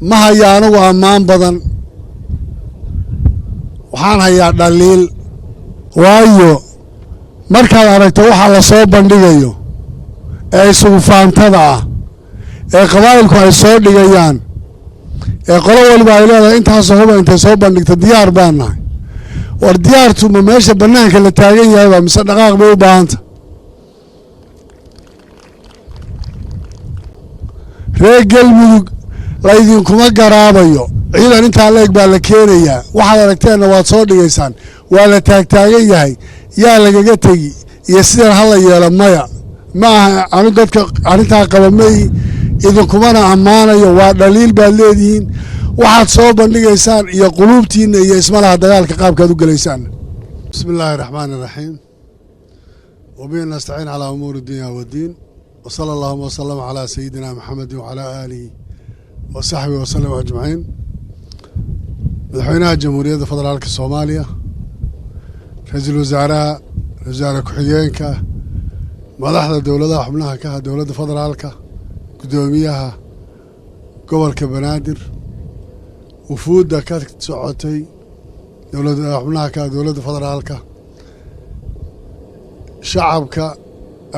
Ma haya anigu ammaan badan, waxaan hayaa dhaliil. Waayo markaad aragto waxaa la soo bandhigayo ee isugu faantada ah ee qabaa'ilku ay soo dhigayaan ee qolo waliba ay leedahay intaasoo huba intay soo bandhigta diyaar baan nahay. War diyaartu ma meesha bannaanka la taagan yahay baa mise dhaqaaq bay u baahanta? Reer Galmudug laydinkuma garaabayo, ciidan intaa la eg baa la keenayaa, waxaad aragteenna waad soo dhigaysaan, waa la taagtaagan yahay, yaa lagaga tegi iyo sidan hala yeelo maya. Ma aha anu dadka arrintaa qaba may idinkumana ammaanayo, waa dhaliil baad leedihiin. Waxaad soo bandhigaysaan iyo quluubtiinna iyo ismalaha dagaalka qaabkaad u gelaysaan. Bismi illaahi araxmaani iraxiim, wabihi nastaciin calaa umuuri dunya waddiin, wa sala allahuma wasalama calaa sayidina maxamedin wacalaa aalihi wa saxbihi wasalam ajmaciin. Madaxweynaha Jamhuuriyadda Federaalka Soomaaliya, ra-iisul wasaaraha, ra-isul wasaare ku-xigeenka, madaxda dowladaha xubnaha ka ah dowladda federaalka, guddoomiyaha gobolka Banaadir, wufuudda ka socotay dowlada xubnaha ka ah dowladda federaalka, shacabka,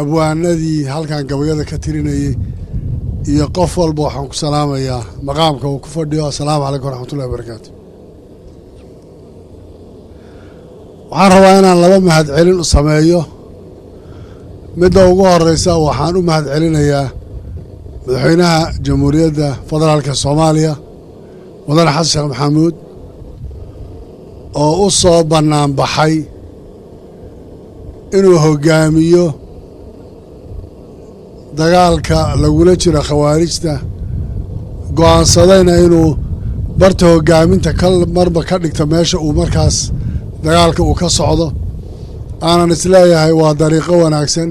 abwaanadii halkan gabayada ka tirinayey iyo qof walba waxaan ku salaamayaa maqaamka uu ku fadhiyo. Assalaamu calaykum waraxmatullahi wabarakaatu. Waxaan rabaa inaan laba mahadcelin u sameeyo. Midda ugu horeysa waxaan u mahad celinayaa madaxweynaha Jamhuuriyadda Federaalka Soomaaliya, Mudane Xasan Sheekh Maxamuud, oo u soo bannaan baxay inuu hoggaamiyo dagaalka lagula jiro khawaarijta, go'aansadayna inuu barta hoggaaminta ka marba ka dhigta meesha uu markaas dagaalka uu ka socdo. Aanan isleeyahay waa dariiqo wanaagsan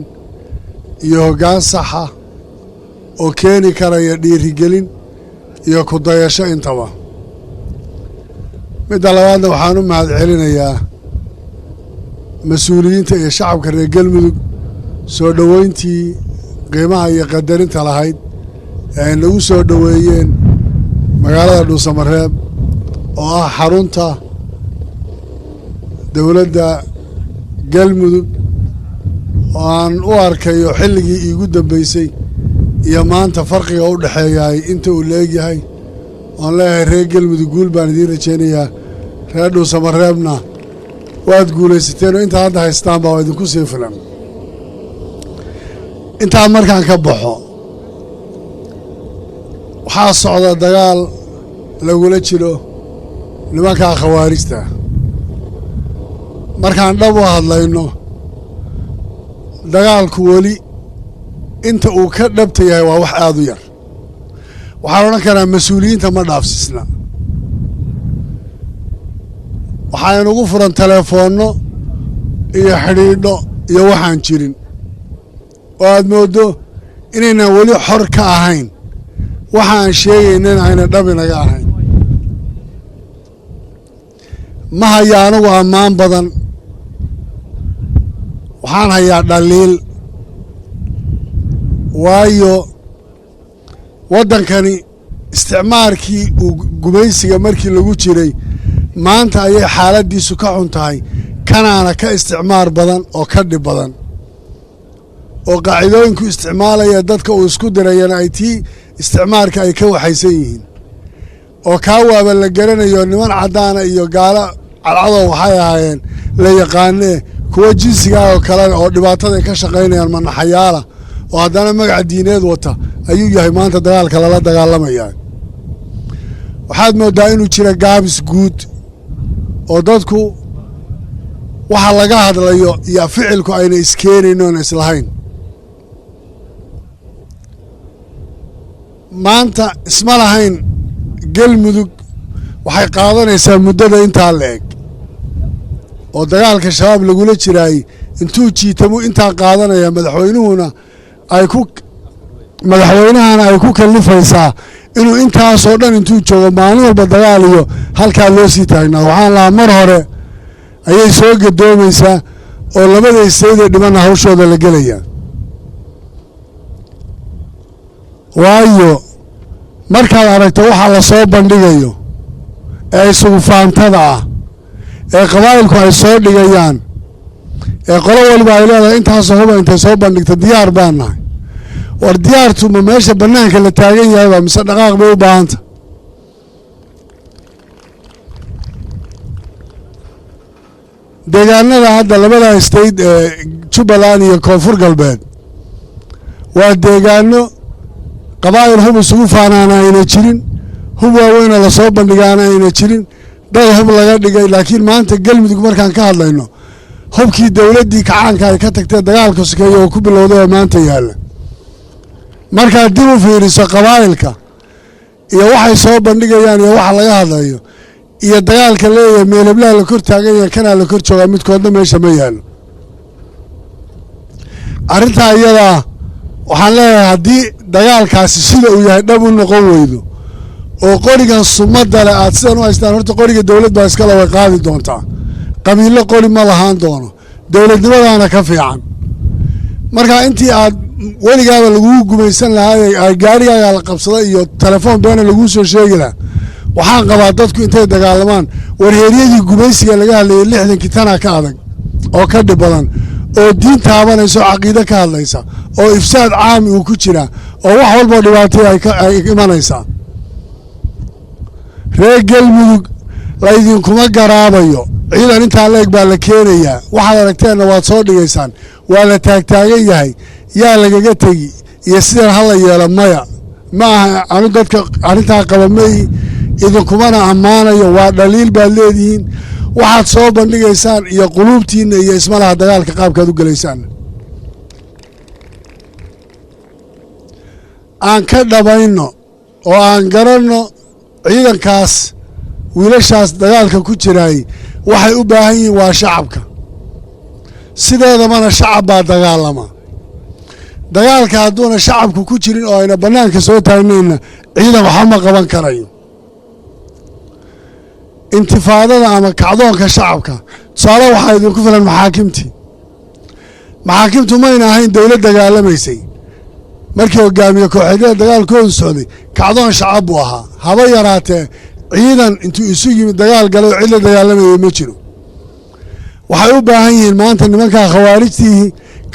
iyo hoggaan saxa oo keeni karaya dhiirigelin iyo ku dayasho intaba. Midda labaadna waxaan u mahad celinayaa mas-uuliyiinta iyo shacabka reer Galmudug soo dhoweyntii qiimaha iyo qadarinta lahayd ee ay nagu soo dhoweeyeen magaalada Dhuusamareeb oo ah xarunta dowladda Galmudug, oo aan u arkayo xilligii iigu dambeysay iyo maanta farqiga u dhexeeyahay inta uu leegyahay. Oon leeyahay reer Galmudug guul baan idiin rajaynayaa, reer Dhuusamareebna waad guulaysateen oo intaad hadda haystaan baa waa idinku sii filan. Intaa markaan ka baxo, waxaa socda dagaal lagula jiro nimankaa khawaarijta. Markaan dhab u hadlayno, dagaalku weli inta uu ka dhabta yahay waa wax aada u yar. Waxaan odhan karaa mas-uuliyiinta ma dhaafsiisna. Waxaa inugu furan teleefoonno iyo xidhiidho iyo waxaan jirin oo aad mooddo inaynan weli xor ka ahayn, waxa aan sheegaynana ayna dhab inaga ahayn. Ma haya anigu ammaan badan, waxaan hayaa dhaliil. Waayo waddankani isticmaarkii uu gumaysiga markii lagu jiray maanta ayay xaaladdiisu ka xun tahay, kanaana ka isticmaar badan oo ka dhib badan, oo qaacidooyinku isticmaalaya dadka uu isku dirayana ay tii isticmaarka ay ka waxaysan yihiin, oo kaa waaba la garanayo niman caddaana iyo gaalo cadcadow waxay ahaayeen la yaqaanee, kuwa jinsigaa oo kale oo dhibaataday ka shaqaynayaan manaxayaala oo haddana magaca diineed wata ayuu yahay maanta dagaalka lala dagaalamayaa. Waxaad mooddaa inuu jira gaabis guud oo dadku waxa laga hadlayo iyo ficilku ayna iskeenayn oona islahayn. Maanta isma lahayn Galmudug waxay qaadanaysaa muddada intaa la eg oo dagaalka Shabaab lagula jiraayey intuu jiitamu intaa qaadanaya, madaxweynuhuna ay ku madaxweynahana ay ku kalifaysaa inuu intaasoo dhan intuu joogo maalin walba dagaal iyo halkaa loo sii taagnaa. Waxaan lahaa mar hore ayay soo gadoomaysaa oo labada istaydee dhimanna hawshooda la gelaya. Waayo Markaad aragto waxaa la soo bandhigayo ee isugu faantada ah ee qabaa'ilku ay soo dhigayaan ee qolo waliba ay leedahay intaasoo huba intay soo bandhigta diyaar baan nahay. War diyaartu ma meesha bannaanka la taagan yahay baa mise dhaqaaq bay u baahanta? Deegaanada hadda labada state ee Jubbaland iyo Koonfur Galbeed waa deegaano qabaa'il hub isugu faanaana ayna jirin, hub waaweynoo lasoo bandhigaana ayna jirin, dad hub laga dhigay. Laakiin maanta Galmudug markaan ka hadlayno, hubkii dowladdii kacaanka ay ka tagtee dagaalka sokeeye oo ku bilowday oo maanta yaalla. Markaad dib u fiiriso qabaa'ilka iyo waxay soo bandhigayaan iyo waxa laga hadlayo iyo dagaalka leeyahay meeleblaha la kor taagan yahay, kanaa la kor joogaa, midkoodna meesha ma yaallo. Arrintaa iyadaa waxaan leeyahay, haddii dagaalkaasi sida uu yahay dhab u noqon weydo oo qorigan sumadda leh aad sidan u haystaan, horta qoriga dowlad baa iskale, way qaadi doontaa. Qabiillo qori ma lahaan doono, dowladnimadaana ka fiican. Marka intii aad weligaaba lagugu gumaysan lahaa, gaarigaagaa la qabsada iyo telefoon beena laguu soo sheegi lahaa, waxaan qabaa dadku intay dagaalamaan. Warheeryadii gumaysiga laga hadlayay 60kii tanaa ka adag oo ka dhib badan oo diin taabanaysa oo caqiide ka hadlaysa oo ifsaad caami uu ku jiraa oo wax walboo dhibaatay ay imanaysaa. Reer Galmudug laydinkuma garaabayo, ciidan intaa la eg baa la keenayaa, waxaad aragteenna waad soo dhigaysaan, waa la taagtaagan yahay, yaa lagaga tegi iyo sidan hala yeelo maya ma aha. Anu dadka arrintaa qaba may idinkumana ammaanayo, waa dhaliil baad leedihiin. Waxaad soo bandhigaysaan iyo quluubtiinna iyo isma laha dagaalka qaabkaad u gelaysaan. Aan ka dhabayno oo aan garanno ciidankaas, wiilashaas dagaalka ku jiraay waxay u baahan yihiin waa shacabka. Sideedabana shacab baa dagaalama. Dagaalka hadduuna shacabku ku jirin oo ayna bannaanka soo taagnayna, ciidan waxba ma qaban karayo. Intifaadada ama kacdoonka shacabka tusaale waxaa idinku filan maxaakimtii. Maxaakimtu mayna ahayn dowlad dagaalamaysay markii hogaamiye kooxeedyada dagaalkoodu socday, kacdoon shacab buu ahaa. Haba yaraatee ciidan intuu isu yimid dagaal galay oo cid la dagaalamayay ma jiro. Waxay u baahan yihiin maanta nimankaa khawaarijtiihi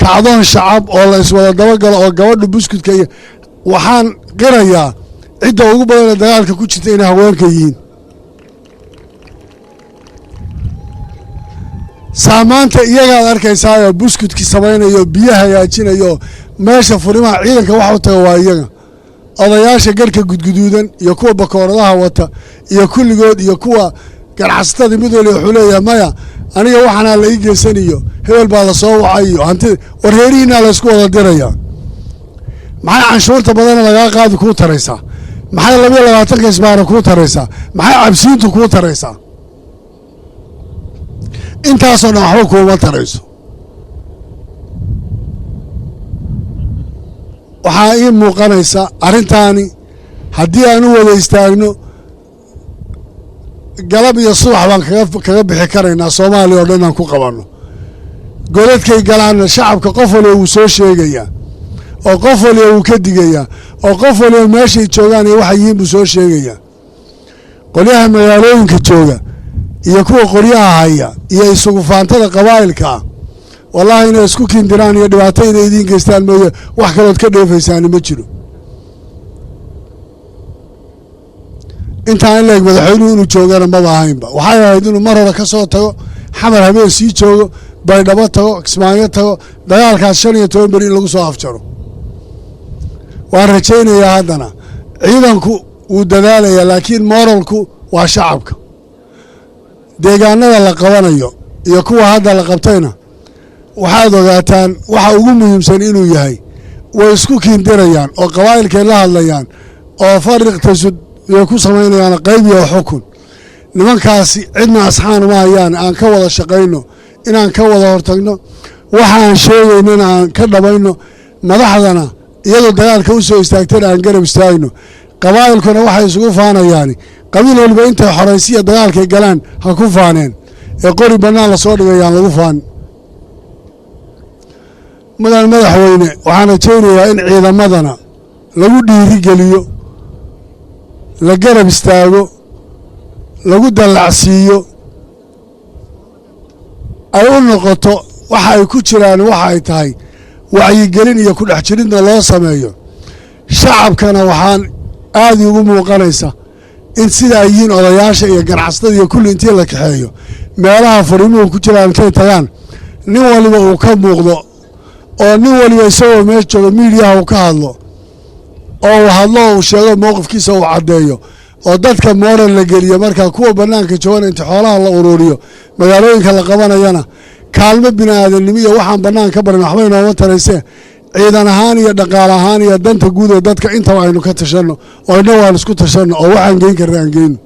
kacdoon shacab oo la iswada dabagalo oo gabadha buskudka iyo waxaan qirayaa cidda ugu badan ee dagaalka ku jirta inay haweenka yihiin. Saamaanta iyagaad arkaysaayoo buskudkii samaynayo, biyo hagaajinayo, meesha furimaha ciidanka waxa u taga waa iyaga. Odayaasha garhka gudguduudan iyo kuwa bakooradaha wata iyo kulligood iyo kuwa ganacsatada mid waliba wuxuu leeyahay maya, aniga waxaanaa la ii geysaniyo hebel baa la soo wacay iyo hanti warreerihiinaa la isku wada diraya. Maxay canshuurta badana lagaa qaadi kuu taraysaa? Maxay 22-ka isbaara kuu taraysaa? Maxay cabsiintu kuu taraysaa? Intaasoo dhan waxba kuuma tarayso. Waxaa ii muuqanaysa arrintaani haddii aan u wada istaagno galab iyo subax baan kaga bixi karaynaa Soomaaliya oo dhan inaan ku qabanno. Godadkay galaanna shacabka qof waliba wuu soo sheegayaa oo qof waliba wuu ka digayaa oo qof waliba meeshay joogaan iyo waxay yihiin buu soo sheegayaa. Qolyaha magaalooyinka jooga iyo kuwa qoryaha haya iyo isugu faantada qabaa'ilka ah, wallaahi inay isku kindiraan iyo dhibaato inay idiin geystaan mooye wax kalood ka dheefaysaani ma jiro. Intaan in laeg madaxweynuhu inuu joogana maba ahaynba. Waxay ahayd inuu mar hore ka soo tago Xamar, habeen sii joogo, Baydhabo tago, Kismaayo tago, dagaalkaas 15 beri in lagu soo afjaro. Waan rajaynayaa haddana ciidanku wuu dadaalayaa, laakiin moralku waa shacabka. Deegaanada la qabanayo iyo kuwa hadda la qabtayna waxaad ogaataan waxa ugu muhiimsan inuu yahay way isku kiindirayaan oo qabaa'ilkay la hadlayaan oo fariq tasud way ku samaynayaan qayb iyo xukun. Nimankaasi cidna asxaan uma hayaan. Aan ka wada shaqayno inaan ka wada hortagno, waxa aan sheegaynana aan ka dhabayno, madaxdana iyadoo dagaalka u soo istaagtana aan garab istaagno. Qabaa'ilkuna waxay isugu faanayaani qabiil waliba intay xoraysiya dagaalkay galaan ha ku faaneen ee qori bannaan lasoo dhigayaan lagu faan. Mudan madaxweyne, waxaan rajaynayaa in ciidamadana lagu dhiirigeliyo. La garab istaago, lagu dallacsiiyo, ay u noqoto waxa ay ku jiraan waxa ay tahay wacyigelin iyo ku dhex jiridna loo sameeyo. Shacabkana waxaan aad iigu muuqanaysa in sida ay yihiin odayaasha iyo ganacsatada iyo kulli intii la kaxeeyo, meelaha fariimuhu ku jiraan intay tagaan, nin waliba uu ka muuqdo oo nin waliba isagoo meesha jooga miidiyaha uu ka hadlo oo uu hadlo oo uu sheego mowqifkiisa, uu caddeeyo oo dadka moral la geliyo. Markaa kuwa bannaanka joogana inta xoolaha la uruuriyo, magaalooyinka la qabanayana kaalmo bini aadamnimo iyo waxaan bannaan ka barin waxba inooma taraysee, ciidan ahaan iyo dhaqaale ahaan iyo danta guud ee dadka intaba aynu ka tashanno oo innagu aan isku tashanno oo waxaan geyn karna aan geyno.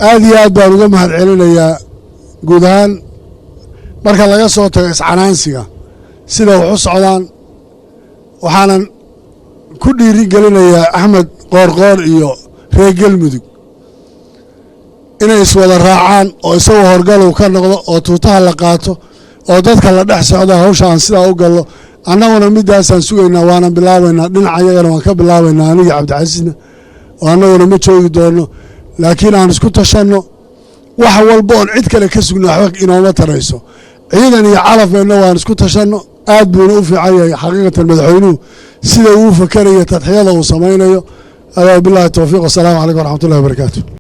Aad iyo aad baan uga mahad celinayaa guud ahaan, marka laga soo tago iscanaansiga sida wax u socdaan. Waxaanan ku dhiiri gelinayaa Axmed Qoorqoor iyo reer Galmudug inay iswada raacaan oo isagoo horgalow ka noqdo oo tuutaha la qaato oo dadka la dhex socda, hawsha aan sidaa u gallo. Annaguna midaasaan sugaynaa, waanan bilaabaynaa. Dhinaca iyagana waan ka bilaabaynaa, anigii Cabdicasiisna, oo annaguna ma joogi doonno, laakiin aan isku tashanno. Wax walba oon cid kale ka sugno waxba inooma tarayso, ciidan iyo calaf bayna. Waan isku tashanno. Aad buuna u fiican yahay xaqiiqatan madaxweynuhu sida uu fakeraya, tadxiyada uu samaynayo. Adaa billahi towfiiq. Wasalaamu calaykum waraxmatullahi wabarakaatu.